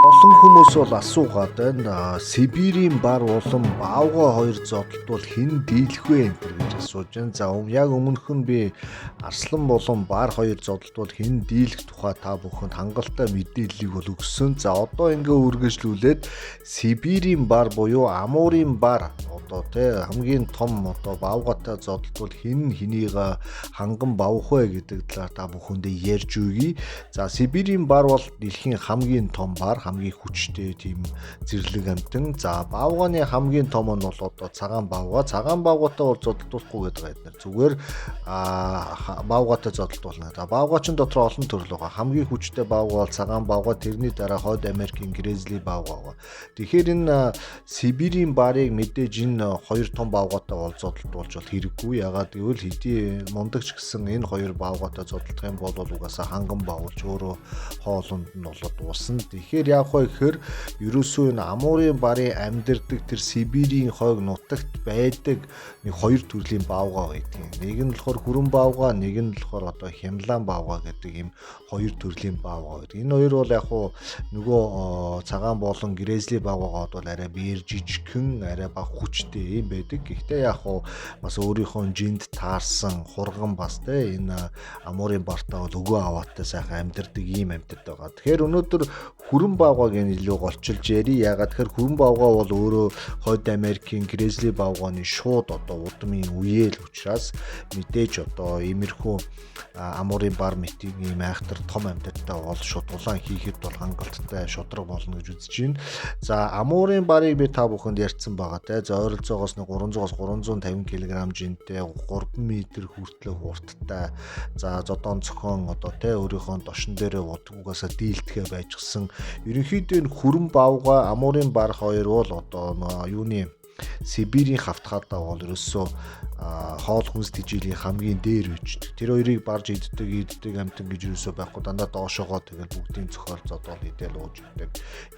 Олон хүмүүс бол асуугаад байна. Сибирийн бар болон Баавгай хоёр зодтолтвол хэн дийлэх вэ энэ төр гэж асууж байна. За яг өмнөх нь би Арслан болон Бар хоёр зодтолтвол хэн дийлэх тухай та бүхэнд хангалттай мэдээллийг бол өгсөн. За одоо ингээ үргэлжлүүлээд Сибирийн бар буюу Амурын бар одоо тий хамгийн том одоо Баавгайтай зодтолтвол хэн хэнийг ханган бавх вэ гэдэг талаар та бүхэндээ ярьж өгье. За Сибирийн бар бол дэлхийн хамгийн том бар, хамгийн хүчтэй тийм зэрлэг амьтан. За баавганы хамгийн том нь бол одоо цагаан баавга. Цагаан баавгатай бол зодтолдуулахгүй гэдэг байгаа эднэр. Зүгээр баавгатай зодтолдуулна. За баавга чинь дотор олон төрөл байгаа. Хамгийн хүчтэй баавга бол цагаан баавга, тэрний дараа Хойд Америкийн гризли баавга байгаа. Тэгэхээр энэ Сибирийн барыг мэдээж энэ хоёр том баавгатай бол зодтолдуулж бол хэрэггүй. Ягаад гэвэл хэдий мундагч гэсэн энэ хоёр баавгатай зодтолдох юм бол угаасаа ханган баавуулж өөрөө хоолунд нь болоод дуусна. Тэгэхээр яах вэ гэхээр ерөөсөө энэ Амурын барын амьдардаг тэр Сибирийн хойг нутагт байдаг нэг хоёр төрлийн баавга байдаг. Нэг нь болохоор хүрэн баавга, нэг нь болохоор одоо хямлаан баавга гэдэг ийм хоёр төрлийн баавга байдаг. Энэ хоёр бол яг хуу нөгөө цагаан болон гризли баавгаагаад бол арай биер жижигхэн, арай бага хүчтэй юм байдаг. Гэхдээ яг хуу бас өөрийнхөө жинд таарсан хурган бас те энэ Амурын бартаа бол өгөө аваатай сайхан амьдардаг ийм амьтад байгаа. Тэгэхээр өнөөдөр хүрэн баавгайг энэ илүү голчилж ярий. Ягаад тэгэхээр хүрэн баавгай бол өөрөө Хойд Америкийн гризли баавгайны шууд одоо удмын үеэл учраас мэдээж одоо иймэрхүү Амурын бар мэтийн ийм айхтар том амьтадтай бол шууд улаан хийхэд бол хангалттай шудраг болно гэж үзэж байна. За Амурын барыг би та бүхэнд ярьсан байгаа те. За ойролцоогоос нэг 300-аас 350 кг жинтэй 3 м хүртлэх хурдтай. За зодон цохон одоо те өөрийнхөө дошин дээрээ угаасаа дийлдэхэ байжгсан. Ерөнхийдөө энэ хүрэн баавгай Амурын бар хоёр бол одоо юуны Сибирийн хавтгаадаа бол ерөөсөө хоол хүнс тэжээлийн хамгийн дээр үйждэг. Тэр хоёрыг барж иддэг амьтан гэж ерөөсөө байхгүй. Дандаа доошоогоо тэгэл бүгдийн зохиол зодоол идэл ууж идэг.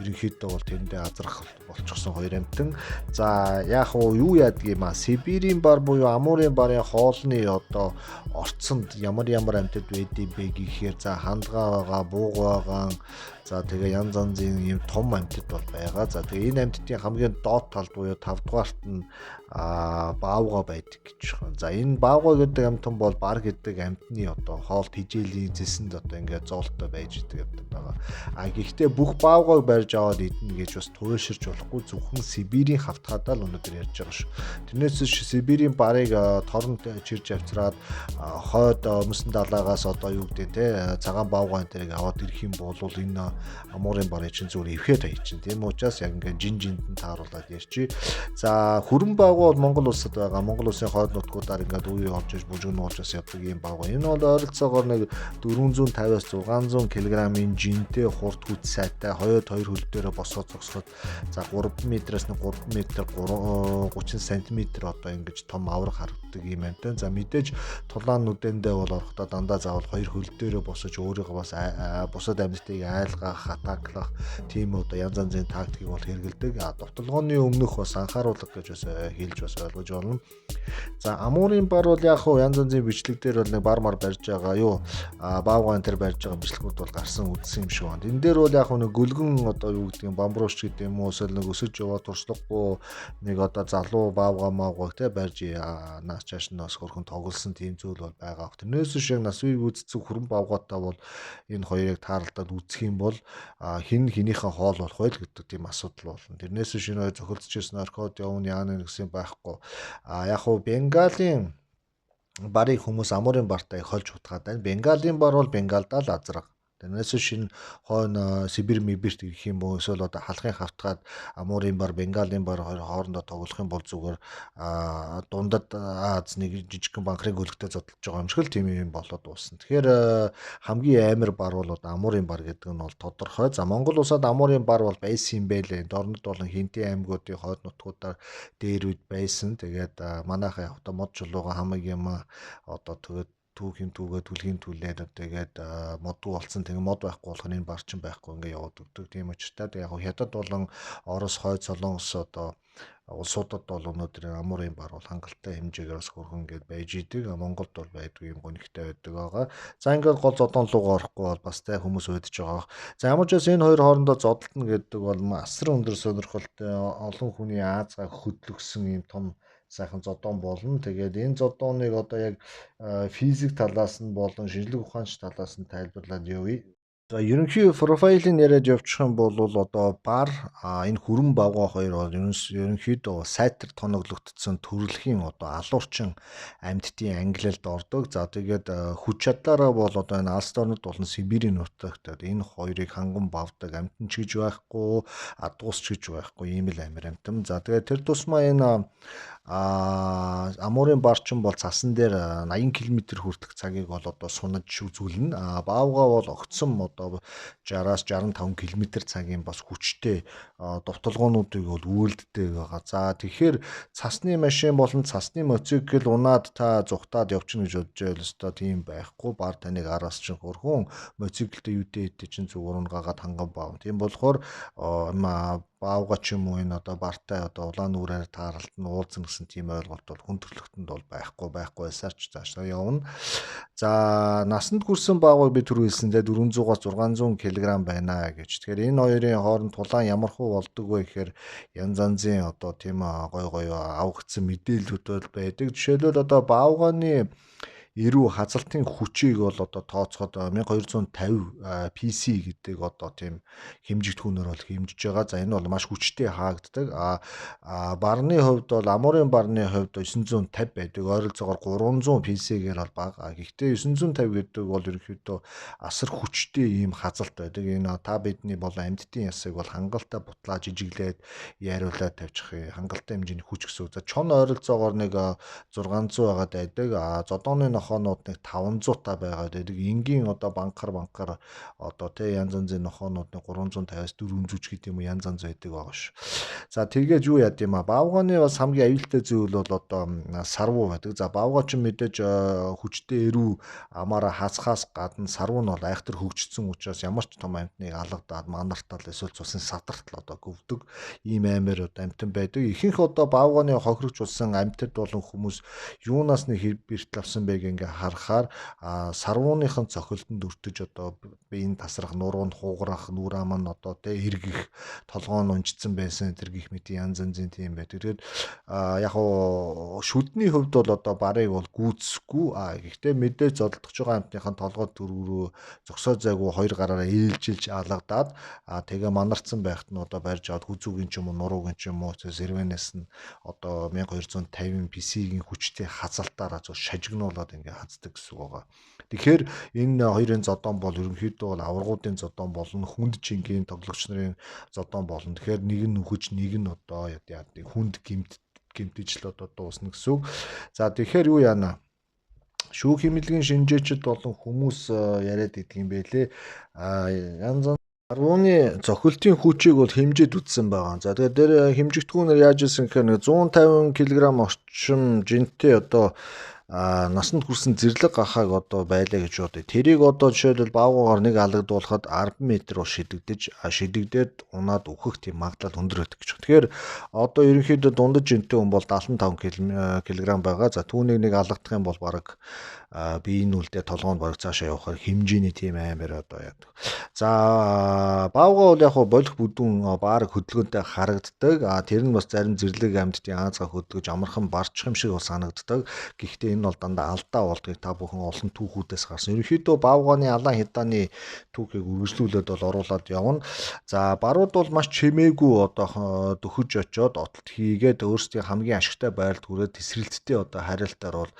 Ерөнхийдөө бол тэрэндээ азрах болчихсон хоёр амьтан. За яах вэ? Юу яадаг юм аа? Сибирийн бар буюу Амурын барын хоолны одоо орцонд ямар ямар амьтад байдгийг бэ гэхээр за хандгаа байгаа, бууг байгаа, за тэгээ янз янзын ийм том амьтад бол байгаа. За тэгээ энэ амьтдын хамгийн доод талд буюу 5 дугаарт нь баавга байдаг гэж байна. За энэ баавга гэдэг амьтан бол бар гэдэг амьтны одоо хоол тэжээлийн зэсэнд одоо ингээд зоолтой байж идэг амьтан байгаа. А гэхдээ бүх баавгайг барьж аваад идэнэ гэж бас туйлширч болохгүй, зөвхөн Сибирийн хавтгаадаа л өнөөдөр ярьж байгаа шүү. Тэрнээс биш Сибирийн барыг торон чирж авчраад хойд өмсөн далаагаас одоо юу гэдэг те цагаан баавгай энэ тэрийг аваад ирэх юм бол энэ Амурын барыг чинь зүгээр эвхээ таяа чинь. Тийм учраас яг ингээд жин жинд нь тааруулаад ярьчих. За хүрэн баавгай бол Монгол улсад байгаа. Монгол улсын хойд нутгуудаар ингээд үе орж иж бужиг нуулж бас явдаг юм баавгай. Энэ бол ойролцоогоор нэг 450-аас 600 кг-ийн жинтэй хурд хүч сайтай хойд хоёр хөл дээрээ босоод зогсоход за 3 м-аас 3 м 30 см одоо ингэж том авраг харагддаг юм амьтан. За мэдээж тулаан нүдэндээ бол орохдоо дандаа заавал хоёр хөл дээрээ босож өөрийгөө бас бусад амьтдыг айлгах, атаклах тийм одоо янз янзын тактикийг бол хэрэгэлдэг. Довтолгооны өмнөх бас анхааруулга гэж бас хэлж бас ойлгож байна. За Амурын бар бол яг хуу янз янзын бичлэг дээр бол нэг бар мар барьж байгаа юу баавгай энэ төр барьж байгаа бичлэгүүд бол гарсан үзсэн юм шиг байна. Энэ дээр бол яг хуу нэг гөлгөн одоо юу гэдэг юм бамбрууш гэдэг юм уу эсвэл нэг өсөж яваа туршлагагүй нэг одоо залуу баавгай маавгай те барьж наас чааш нь бас хөрхөн тоглосон тийм зүйл бол байгаа. Тэрнээс биш яг нас үеийг үзсэн хүрэн баавгайтай бол энэ хоёрыг тааралдаад үзэх юм бол хин хинийхээ хоол болох вэ гэдэг тийм асуудал болно. Тэрнээс биш энэ хоёр зохилцож ирсэн орхиод явна яана гэсэн байхгүй. А яг хуу Бенгалийн барыг хүмүүс Амурын бартай их холж утгаад байна. Бенгалийн бар бол Бенгалдаа л азраг. Тэрнээс шинэ хойно Сибирь Мибирт гэх юм уу эсвэл одоо халахын хавтгаад Амурын бар, Бенгалийн бар хоёр хоорондоо тоглох юм бол зүгээр дундад Аз нэг жижигхэн банхрын гөлөгтэй зодтолж байгаа юм шиг л тийм юм болоод дуусна. Тэгэхээр хамгийн амар бар бол одоо Амурын бар гэдэг нь бол тодорхой. За Монгол улсад Амурын бар бол байсан юм байлээ. Дорнод болон Хинтийн аймагуудын хойд нутгуудаар дээр үед байсан. Тэгээд манайхаа яг одоо мод чулууга хамаг юм одоо тэгээд Түүх юм түүгээ түлхийн түлээд тэгээд модгүй болсон. Тэгээ мод байхгүй болохоор энэ барчин байхгүй ингээ яваад өгдөг. Тийм учиртай. Тэгээ яг хятад болон Орос, Хойд Солонгос одоо улсуудад бол өнөөдөр Амурын бар бол хангалттай хэмжээгээр бас хөрхөн гээд байж идэг. Монголд бол байдгүй юм гонигтай байдаг байгаа. За ингээд гол зодон луугаа орохгүй бол бас тэ хүмүүс уйдж байгаа. За ямар ч байсан энэ хоёр хоорондоо зодолтно гэдэг бол асар өндөр сонирхолтой олон хүний аазгаа хөдлөгсөн юм том сайхан зодон болно. Тэгээд энэ зодооныг одоо яг физик талаас нь болон шинжлэх ухаанч талаас нь тайлбарлаад явъя. За ерөнхий профайлыг яриад явчих юм бол одоо бар энэ хүрэн бавгай хоёр бол ерөнхийдөө сайтар тоноглогдсон төрөлхийн одоо алуурчин амьтдын ангилалд ордог. За тэгээд хүч чадлаараа бол одоо энэ алс орнод болон Сибирийн нутагт энэ хоёрыг ханган бавдаг амьтан ч гэж байхгүй, адгуус ч гэж байхгүй ийм л амир амьтан. За тэгээд тэр тусмаа энэ Амурын барчин бол цасан дээр 80 км хүртэх цагийг бол одоо сунаж үзүүлнэ. Баавгай бол огцом одоо 60-аас 65 км цагийн бас хүчтэй довтолгоонуудыг бол үйлддэг байгаа. За тэгэхээр цасны машин болон цасны мотоцикл унаад та зүхтаад явчихна гэж бодож байвал өстой тийм байхгүй. Бар таныг араас чинь хөрхөн мотоциклтэй юудэ хэдэ чинь зүгээр унгаад ханган баав. Тийм болохоор баавга ч юм уу энэ одоо бартай одоо улаан нүрээр тааралт нь уулзна гэсэн тийм ойлголт бол хүн төрөлхтөнд бол байхгүй байсаар ч цаашаа явна. За насанд хүрсэн баавгайг би түрүү хэлсэн дээ 400-аас 600 кг байна гэж. Тэгэхээр энэ хоёрын хооронд тулаан ямархуу болдог вэ гэхээр янз янзын одоо тийм гой гой авагдсан мэдээллүүд бол байдаг. Жишээлбэл одоо баавгайны эрүү хазалтын хүчийг бол одоо тооцоход 1250 PC гэдэг одоо тийм хэмжигдэхүүнээр бол хэмжиж байгаа. За энэ бол маш хүчтэй хаагддаг. Барны хувьд бол Амурын барны хувьд 950 байдаг. Ойролцоогоор 300 PC-гээр бол бага. Гэхдээ 950 гэдэг бол ерөнхийдөө асар хүчтэй ийм хазалт байдаг. Энэ та бидний болон амьтдын ясыг бол хангалттай бутлаа жижиглээд яаруулаад тавьчих хангалттай хэмжээний хүч гэсэн үг. За чон ойролцоогоор нэг 600 байгаад байдаг. Зодооны нохоонууд нэг 500 та байгаад байдаг. Энгийн одоо банкар одоо тэ янз янзын нохоонууд нэг 350-аас 400 ч гэдэг юм уу янз янз байдаг байгаа ш. За тэгээд юу яд юм а? Баавганы бас хамгийн аюултай зүйл бол одоо сарвуу байдаг. За баавга ч мэдээж хүчтэй эрүү амаараа хасхаас гадна сарвуу нь бол айхтар хөгжсөн учраас ямар ч том амьтныг алгадаад манартал эсвэл цусын сатартал одоо гөвдөг ийм аймаар одоо амьтан байдаг. Ихэнх одоо баавганы хохирогч болсон амьтад болон хүмүүс юунаас нэг бэртэл авсан бэ ингээ харахаар сарвууныхан цохилтонд өртөж одоо биеийн тасрах, нуруу нь хугарах, нүр ам нь одоо тэ эргэх, толгоо нь унжицсан байсан тэр гих мэт янз янзын тийм байдаг. Тэгээд яг уу шүдний хувьд бол одоо барыг бол гүйцэхгүй. Гэхдээ мэдээж зодолдож байгаа амьтныхан толгой төргөрөө зогсоо зайгүй хоёр гараараа ээлжилж алгадаад тэгээ манарцсан байхад нь одоо барьж аваад хүзүүгийн ч юм уу нуруугийн ч юм уу сэрвэнээс нь одоо 1250 PC-ийн хүчтэй хазалтаараа зөв шажигнуулаад ингээ хаздаг гэсэн үг байгаа. Тэгэхээр энэ хоёрын зодон бол ерөнхийдөө бол аваргуудын зодон болно, хүнд чингийн тоглогч нарын зодон болно. Тэгэхээр нэг нь үхэж, нэг нь одоо яа хүнд гэмтэж л одоо дуусна гэсэн үг. За тэгэхээр юу яана? Шүүх хэмнэлгийн шинжээчд болон хүмүүс яриад идэх юм бэлээ. Янз Сарвууны цохилтын хүчийг бол хэмжээд үзсэн байгаа. За тэгээд дээр хэмжигдэхүүнээр яаж исэн гэхээр 150 кг орчим жинтэй одоо насанд хүрсэн зэрлэг гахааг одоо байлаа гэж бодъё. Тэрийг одоо жишээлбэл баавгайгаар нэг алгадуулахад 10 м руу шидэгдээд унаад үхэх тийм магадлал өндөр байдаг гэж. Тэгэхээр одоо ерөнхийдөө дундаж жинтэй хүн бол 75 кг байгаа. За түүнийг нэг алгадах юм бол бараг биеийн үлдээ толгоонд бараг цаашаа явахаар хэмжээний тийм аймаар одоо яадаг. За баавгай бол яг болох бүдүүн баараг хөдөлгөөнтэй харагддаг. Тэр нь бас зарим зэрлэг амьтдын аазгаа хөдөлгөж амархан барчих юм шиг бол санагддаг. Гэхдээ энэ бол дандаа алдаа болдгийг та бүхэн олон түүхүүдээс гарсан. Ерөнхийдөө баавгайны алаан хядааны түүхийг үргэлжлүүлээд бол оруулаад явна. За барууд бол маш чимээгүй одоо дөхөж очиод отолт хийгээд өөрсдийн хамгийн ашигтай байралд хүрээд тесрэлттэй одоо харилцаар бол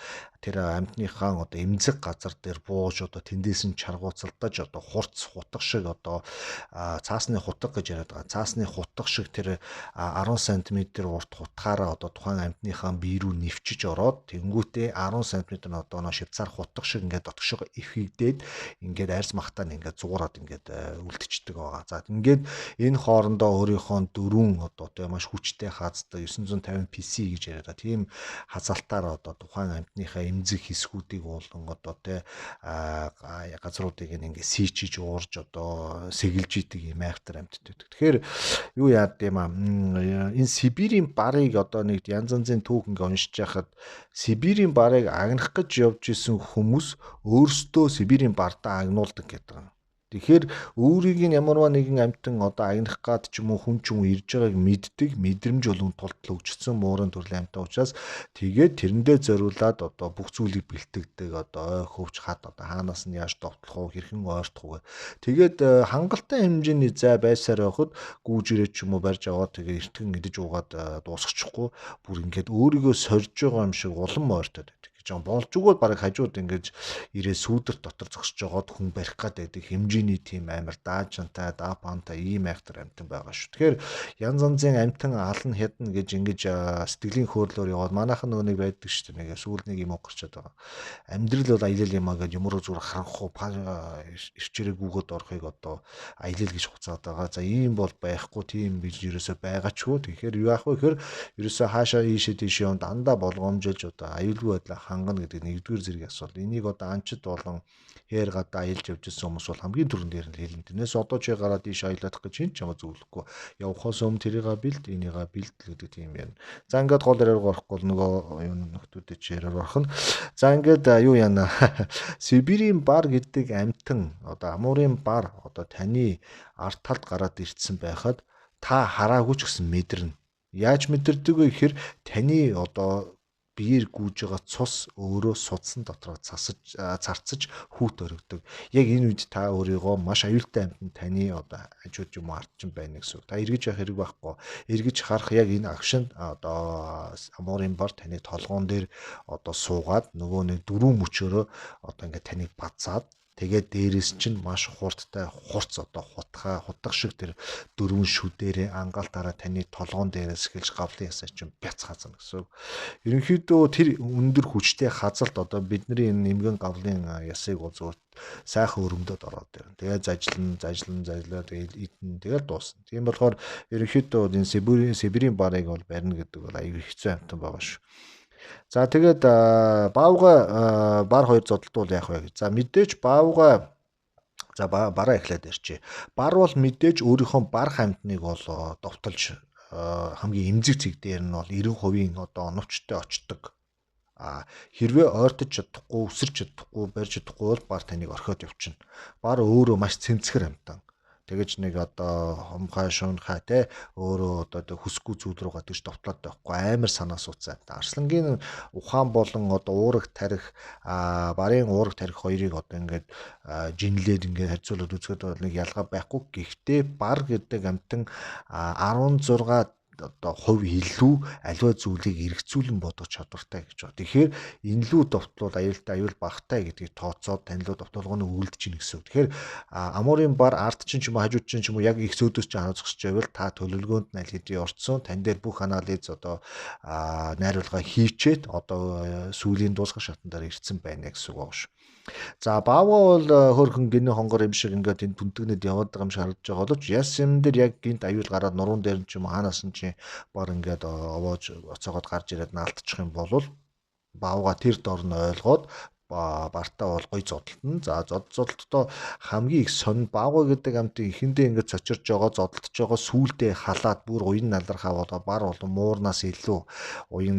тэр амьтныхаа одоо эмзэг газар дээр бууж одоо тэндээс нь чаргууцалдаж одоо хурц хутга шиг одоо цаасны хутга гэж яриад байгаа. Цаасны хутга шиг тэр 10 см урт хутгаараа одоо тухайн амьтныхаа бие рүү нэвчиж ороод тэнгүүтээ 10 см нь одоо нөө швейцар хутга шиг ингээд дотгошоо эвхийгдээд ингээд арьс махтаа нь ингээд зуураад ингээд үлдчихдэг байгаа. За ингээд энэ хоорондоо өөрийнхөө дөрвөн одоо тэ маш хүчтэй хааздаг 950 PC гэж яриад байгаа. Тийм хазалтаар одоо тухайн амьтныхаа эмзэг хэсгүүдийг болон одоо те газруудыг ингээ сийчиж уурж одоо сэгэлж идэг юм айхтар амьтад байдаг. Тэгэхээр юу яад юм аа, энэ Сибирийн барыг одоо нэг янз янзын түүх ингээ уншиж байхад Сибирийн барыг агнах гэж явж исэн хүмүүс өөрсдөө Сибирийн бардаа агнуулдаг гэдэг юм. Тэгэхээр өөрийг нь ямарваа нэгэн амьтан одоо агнах гад ч юм уу хүн ч юм уу ирж байгааг мэддэг, мэдрэмж болон тултал өгчсөн муурын төрлийн амьтан учраас тэгээд тэрэндээ зориулаад одоо бүх зүйлийг бэлтгэдэг, одоо ой хөвч хад одоо хаанаас нь яаж довтлох уу, хэрхэн ойртох уу. Тэгээд хангалттай хэмжээний зай байсаар байхад гүүж ирээд ч юм уу барьж аваад тэгээд эртгэн идэж уугаад дуусгачихгүй бүр ингээд өөрийгөө сорж байгаа юм шиг улам ойртоод байдаг гэж байгаа. Болж өгвөл бараг хажууд ингэж ирээ сүүдэр дотор зогсож байгаад хүн барих гад байдаг хэмжээний тийм амар даажантай, даапантай ийм айхтар амьтан байгаа шүү. Тэгэхээр янз янзын амьтан ална хядна гэж ингэж сэтгэлийн хөөрлөөр яваад манайхан нөгөө нэг байдаг шүү дээ. Нэг сүүл нэг юм уу гарчаад байгаа. Амьдрал бол аялал юм а гэж юмруу зүгээр харанхуу ирчээрээ гүгөөд орохыг одоо аялал гэж хуцаад байгаа. За ийм бол байхгүй, тийм гэж ерөөсөө байгаачгүй. Тэгэхээр юу яах вэ гэхээр ерөөсөө хаашаа ийшээ тийшээ юм дандаа болгоомжилж одоо аюулгүй байдлаа хангана гэдэг нэгдүгээр зэрэг асуулт. Энийг одоо анчид болон хээр гадаа аялж явж ирсэн хүмүүс бол хамгийн түрүүнд дээр нь хэлнэ. Тэрнээс одоо чи гараад ийш аялах гэж хин ч чамаа зөвлөхгүй. Явхаас өмнө тэрийга бэлд, энийга бэлд гэдэг тийм юм. За ингээд гол яриаг орохгүй бол нөгөө юу нөхдүүдэд чи яриаг орох нь. За ингээд юу яана. Сибирийн бар гэдэг амьтан одоо Амурын бар одоо таны ард талд гараад ирсэн байхад та хараагүй ч гэсэн мэдэрнэ. Яаж мэдэрдэг вэ гэхээр таны одоо биеэр гүйж байгаа цус өөрөө судсан дотроо цасаж царцаж хүүт өргөдөг. Яг энэ үед та өөрийгөө маш аюултай амьтан таны одоо хажууд юм ардчин байна гэсэн үг. Та эргэж явах хэрэг байхгүй. Эргэж харах яг энэ агшинд одоо Амурын бар таны толгоон дээр одоо суугаад нөгөө нэг дөрвөн мөчөөрөө одоо ингээд таныг базаад тэгээд дээрээс чинь маш хурдтай хурц одоо хутгах шиг тэр дөрвөн шүдээрээ ангаалтаараа таны толгоон дээрээс эхэлж гавлын ясаа чинь бяц хазна гэсэн үг. Ерөнхийдөө тэр өндөр хүчтэй хазалт одоо бидний энэ нэмгэн гавлын ясыг бол зүгээр сайхан өрөмдөд ороод ирнэ. Тэгээд ажиллана тэгээд идэн тэгээд дуусна. Тийм болохоор ерөнхийдөө энэ Сибирийн барыг бол барина гэдэг бол аюул хэцүү амьтан байгаа шүү. За тэгээд баавга бар хоёр зодтолтуул яах вэ? За мэдээж баавга за бараа эхлээд ярьчих. Бар бол мэдээж өөрийнхөө барх амьтныг бол довтолж хамгийн эмзэг цэг дээр нь бол 90% одоо оновчтой очдог. А хэрвээ ойртож чадахгүй, өсөрч чадахгүй, барьж чадахгүй бол бар таныг орхиод явчихна. Бар өөрөө маш цэмцгэр амьтан. Тэгэж нэг одоо хумхай шуунхай те өөрөө одоо хүсгүй зүйл рүү гадагш довтлоод байхгүй амар санаа сууцсан. Арслангийн ухаан болон одоо уураг тарих барын уураг тарих хоёрыг одоо ингээд жинлээд ингээд харьцуулаад үзэхэд бол нэг ялгаа байхгүй. Гэхдээ бар гэдэг амьтан 16 одоо хувь илүү аливаа зүйлийг эргцүүлэн бодох чадвартай гэж байна. Тэгэхээр энэ лүү довтлол аюултай аюул багтай гэдгийг тооцоод тань лүү довтолгооны үлдэж гин гэсэн үг. Тэгэхээр Амурын бар ард чинь ч юм уу хажууд чинь ч юм уу яг их зөөдөөс чинь хараа зогсож байвал та төлөвлөгөөнд нь аль хэдийн орцсон, тань дээр бүх анализ одоо найруулга хийчээд одоо сүүлийн дуусгах шатан дээр ирсэн байна гэсэн үг байна шүү. За баавга бол хөөрхөн гинэ хонгор юм шиг ингээд энэ түнтэгнэд яваад байгаа юм шиг харагдаж байгаа боловч яс юм дээр яг гинт аюул гараад нуруунд дээр нь ч юм хаанаас нь чи бар ингээд овоож оцоогоод гарч ирээд наалтчих юм бол баавга тэр дор нь ойлгоод бартаа бол гой зодтолтно. За зодтолтдоо хамгийн их сонь баавга гэдэг амтын эхэндээ ингээд цочирж байгаа зодтолтож байгаа сүулдэ халаад бүр уян налархаа болоо бар болон муурнаас илүү уян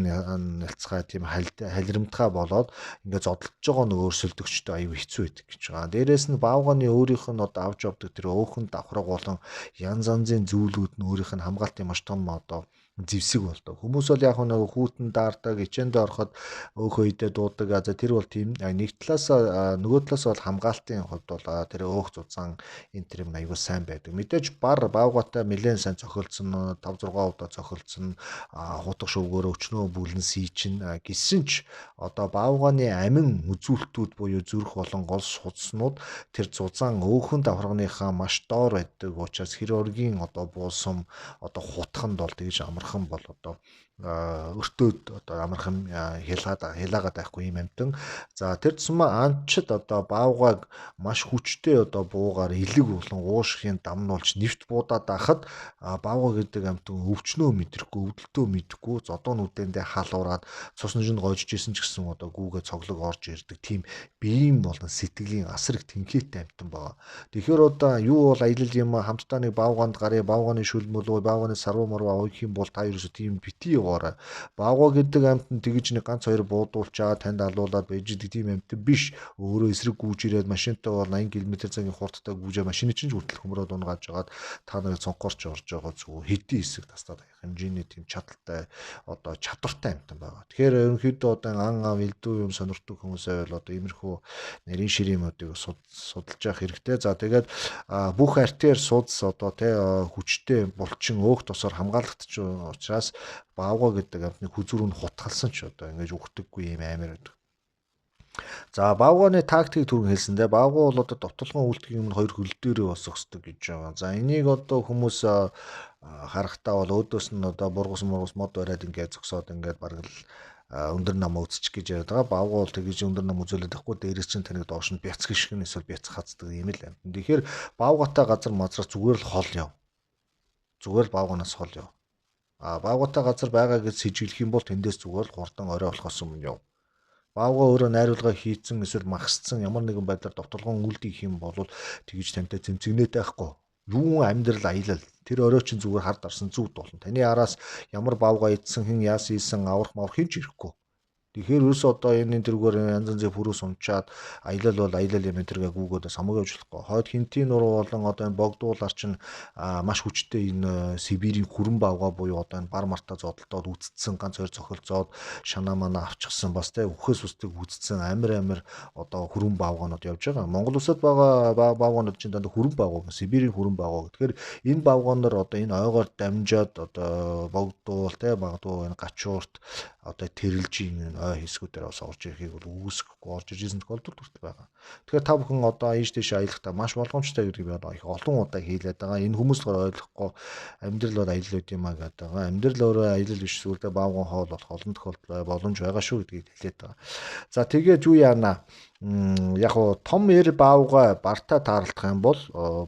нялцгай тийм халирамтгай болоод ингээд зодтолтож байгаа нэг өрсөлдөгчтэй аюу хэцүү байдаг гэж байгаа. Дээрээс нь баавганы өөрийнх нь одоо авч явдаг тэр өөхөн давхраг болон янз янзын зүйлүүд нь өөрийнх нь хамгаалтын маш том одоо зэвсэг болдог. Хүмүүс бол яг нэг хүүтэн даардаг, ичээндээ ороход өөхөө идэ дуудаг. За тэр бол тийм нэг талаас нөгөө талаас бол хамгаалтын хувьд бол тэр өөх зузаан энэ тэр юм аюул сайн байдаг. Мэдээж бар баавгатай нэлээд сайн зохиолдсон, 5 6 удаа зохиолдсон, хутга шөвгөөр өчнөө бүлэн сийчин гисэн ч одоо баавгааны амин үзүүлэлтүүд буюу зүрх болон гол судснууд тэр зузаан өөхөн давхарганыхаа маш доор байдаг учраас хэр оргийн одоо буулсам одоо хутганд бол тэгж амар амархан бол одоо өртөөд одоо амархан хялаагаад байхгүй юм амтан. За тэр тусмаа анчид одоо баавгайг маш хүчтэй одоо буугаар элэг болон уушхын дамнуулж нэвт буудаад байхад баавгай гэдэг амтан өвчнөө мэдрэхгүй, өвдөлтөө мэдэхгүй, зодоо нүдэндээ халуураад цусны жинд гойжж исэн ч гэсэн одоо гүүгээ цоглог орж ирдэг тийм биеийн болон сэтгэлийн асар их тэнхээтэй амтан байгаа. Тэгэхээр одоо юу бол аялал юм хамтдаа нэг баавгаанд гарыг, баавгааны шүл мөлөө, баавгааны саруу маруу авах юм бол та ерөөсөө тийм бити яваарай. Баавгай гэдэг амтан тэгж нэг ганц хоёр буудуулчаа танд алуулаад байж идэг тийм амтан биш. Өөрөө эсрэг гүйж ирээд машинтай бол 80 км/цагийн хурдтай гүйжээ машины чинь хүртэл хөмрөөд унгааж жагаад та нарыг цонхорч орж байгаа зүг хэдийн хэсэг тастаад аях хэмжээний тийм чадaltaй одоо чадвартай амтан байгаа. Тэгэхээр ерөнхийдөө одоо ан ав элдв юм сонирхдаг хүмүүсээ бол одоо иймэрхүү нарийн ширийн модыг судалж явах хэрэгтэй. За тэгээд бүх артер судас одоо тэ хүчтэй булчин өөх тосоор хамгаалагдчих учраас баавгай гэдэг амтны хүзүүр нь хутгалсан ч одоо ингэж үхдэггүй юм амар байдаг. За баавгайны тактикийг түргэн хэлсэндээ баавгай бол одоо довтолгоон үлдэхийн өмнө хоёр хөл дээрээ бас зогсдог гэж байгаа. За энийг одоо хүмүүс харахтаа бол өөдөөс нь одоо бургус мургус мод бариад ингээд зогсоод ингээд бараг л өндөр нам үзчих гэж яриад байгаа. Баавгай бол тэгж өндөр нам үзүүлээд байхгүй, дээрээс чинь таныг доош нь бяцх шиг нь эсвэл бяцх хацдаг юм л юм. Тэгэхээр баавгайтай газар мазраас зүгээр л хол яв. Зүгээр л баавгайнаас хол яв. А баавгайтай газар байгаа гэж сэжиглэх юм бол тэндээс зүгээр л хурдан орой болохоос өмнө яв. Баавгай өөрөө найруулга хийцэн эсвэл махсцсан ямар нэгэн байдлаар довтолгоон үлдэх юм бол тэгж тантай зэмцэгнээтэй байхгүй. Юун амьдрал аялал тэр орой чинь зүгээр хард арсан зүуд болно. Таны араас ямар баавгай идсэн, хэн яас ийсэн, аврах маврах хин ч ирэхгүй. Тэгэхээр ерөөсөө одоо энэ тэргээр янз янзын пүрүүс унчаад аялал бол аялал юм тэргээ гүүгөөд самаг явж болохгүй. Хойд хинтийн нуруу болон одоо энэ богдуулаар чинь маш хүчтэй энэ Сибирийн хүрэн баавгай буюу одоо энэ бар мартаа зодолдоод үтцсэн ганц хоёр цохилцоод шанаа манаа авчихсан бас тэ үхээс үсдэг үтцсэн амар амар одоо хүрэн баавгаанууд явж байгаа. Монгол улсад байгаа баавгаанууд чинь дандаа хүрэн баавгай, Сибирийн хүрэн баавгай. Тэгэхээр энэ баавгаанаар одоо энэ ойгоор дамжаад одоо богдуул тэ магадгүй энэ гачуурт одоо тэрэлжийн энэ ой хэсгүүдээр бас орж ирэхийг бол үүсгэхгүй орж ирсэн тохиолдол хүртэл байгаа. Тэгэхээр та бүхэн одоо ийш тийш аялахдаа маш болгоомжтой гэдгийг би одоо их олон удаа хэлээд байгаа. Энэ хүмүүс болохоор ойлгохгүй амьдрал бол аялал байд юм а гэдэг байгаа. Амьдрал өөрөө аялал биш, сүулдэ баавган хоол болох олон тохиолдол боломж байгаа шүү гэдгийг хэлээд байгаа. За тэгээд юу яана? Яг уу том эр баавгай бартаа тааралдах юм бол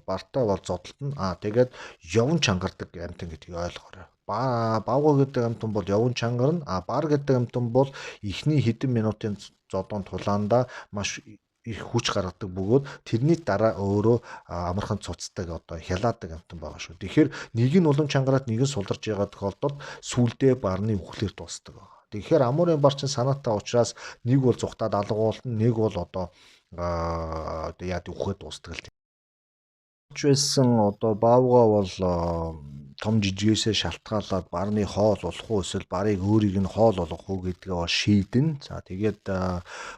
бартаа бол зодтолтно. Аа тэгээд явн чангардаг амтан гэдгийг ойлгоорой. Баавгай гэдэг амтан бол явн чангарна. А бар гэдэг амтан бол эхний хэдэн минутын зодон тулаандаа маш их хүч гаргадаг бөгөөд тэрний дараа өөрөө амархан цуцдаг одоо хялаадаг амтан байгаа шүү. Тэгэхээр нэг нь улам чангараад нэг нь суларч байгаа тохиолдолд сүүлдээ барны үхлээр дуусдаг байгаа. Тэгэхээр амуурын бар чинь санаатай учраас нэг бол зүхтаад алга болно, нэг бол одоо яад үхээд дуусдаг л. Байсан одоо баавгай бол том жижигээсээ шалтгаалаад барны хоол болох уу эсвэл барыг өөрийг нь хоол болгох уу гэдгээ бол шийдэн. За тэгээд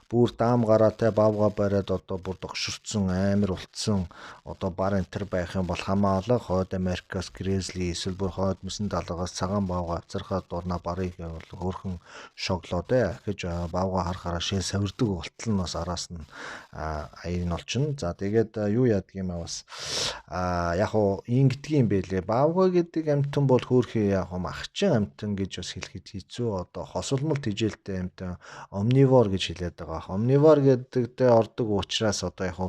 бүр даам гараатай баавгай бариад одоо бүр догширцсан амар ултсан одоо бар энтер байх юм бол хамаалга хойд Америкаас гризли эсвэл бүр хойд мөсөн далаагаас цагаан баавгай авцархаад дурна барыг бол хөөрхөн шоглоо дээ гэж баавгай харахаараа шээ савирдаг болтол нь бас араас нь аян олчихно. За тэгээд юу яадаг юм аа бас яг уу ингэдэг юм бэлээ. Баавгай гэдэг амтан бол хөөрхий яг махчин амтан гэж бас хэлэхэд хэцүү. Одоо хосолмол тэжээлтэй амтан омнивор гэж хэлээд байгаа. Омнивор гэдэгтээ ордог учраас одоо яг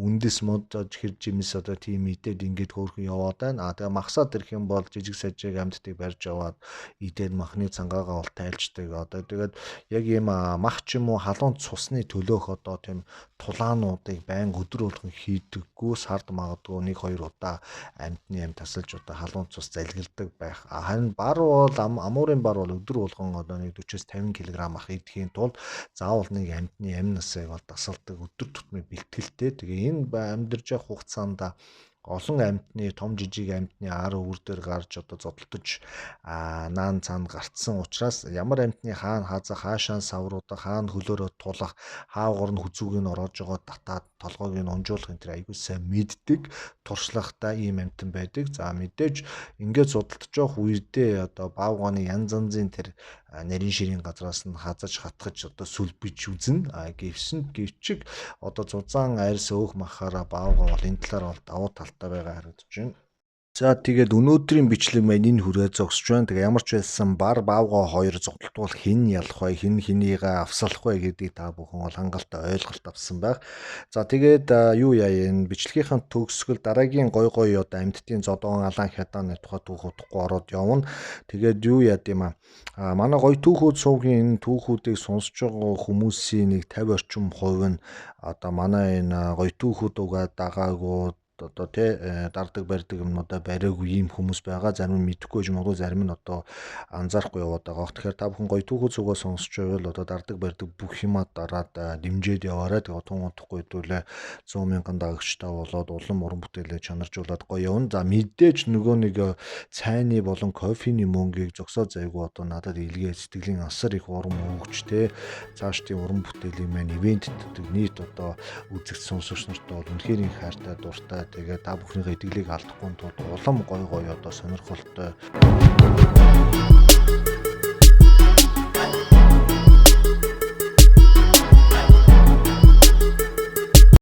үндэс мод хэр жимс одоо тийм идээд ингээд хөөрхөн яваад байна. А тэгээ махсаад ирэх юм бол жижиг сажиг амттыг барьж аваад идээд махны цангаагаа бол тайлждаг. Одоо тэгээд яг ийм мах ч юм уу халуун цусны төлөөх одоо тийм тулаануудыг байн өдөр болгон хийдэггүй, сард магадгүй 1-2 удаа амтны амт тасалж одоо халуун цус залгилдаг байх. Харин бар бол амуурын бар бол өдөр болгон одоо нэг 40-50 кг ах идэхийн тулд заавал нэг амтны амь насыг бол дасалдаг өдөр тутмын бэлтгэлтэй. Тэгээ энэ амьдарч явах хугацаанд олон амьтны том жижиг амьтны ар өвөр дээр гарч одоо зодолдож наан цаанд гарцсан учраас ямар амьтны хаана хаза хаашаа савруудаа хаана хөлөөрөө тулах хаагуур нь хүзүүг нь ороож байгаа татаад толгойг нь унжуулах энэ төр аягүй сайн мэддэг туршлагатай ийм амьтан байдаг. За мэдээж ингээд зодолдож явах үедээ одоо баавгайны янз янзын тэр нарийн ширийн газраас нь хазаж хатгаж одоо сүлбэж үзнэ. А гэвсэн гэвчиг одоо зузаан арьс өөх махаараа баавгай бол энэ талаар бол давуу талтай байгаа харагдаж байна. За, тэгээд өнөөдрийн бичлэг маань энэ хүрээ зогсож байна. Тэгээ ямар ч байсан бар баавгай хоёр зодолдвол хэн ялах вэ? Хэн хэнийгээ авсалах вэ гэдгийг та бүхэн бол хангалттай ойлголт авсан байх. За, тэгээд юу яа, энэ бичлэгийнхэн төгсгөл дараагийн гой гой одоо амьтдын зодоон, алаан хядааны тухай түүх удахгүй ороод явна. Тэгээд юу яад юм аа. Манай гоё түүхүүд сувгийн энэ түүхүүдийг сонсож байгаа хүмүүсийн нэг 50 орчим хувь нь одоо манай энэ гоё түүхүүд угаа дагаагүй, одоо тий дардаг барьдаг юмнуудаа бариагүй ийм хүмүүс байгаа. Зарим нь мэдэхгүй ч магадгүй, зарим нь одоо анзаарахгүй яваад байгаа. Тэгэхээр та бүхэн гоё түүхүүд сувгаа сонсч байвал одоо дардаг барьдаг бүх юмаа дараад дэмжиж яваарай. Тэгээ тун удахгүй хэдүүлээ 100 мянган дагагчтай болоод улам уран бүтээлээ чанаржуулаад гоё явна. За, мэдээж нөгөө нэг цайны болон кофений мөнгийг зогсоо зайгүй одоо надад илгээ сэтгэлийн асар их урам өгч те цаашдын уран бүтээлийн маань ивент нийт одоо үзэгч сонсогч нартай бол үнэхээр их хайртай, дуртай. Тэгээд та бүхнийхээ итгэлийг алдахгүй тулд улам гоё гоё одоо сонирхолтой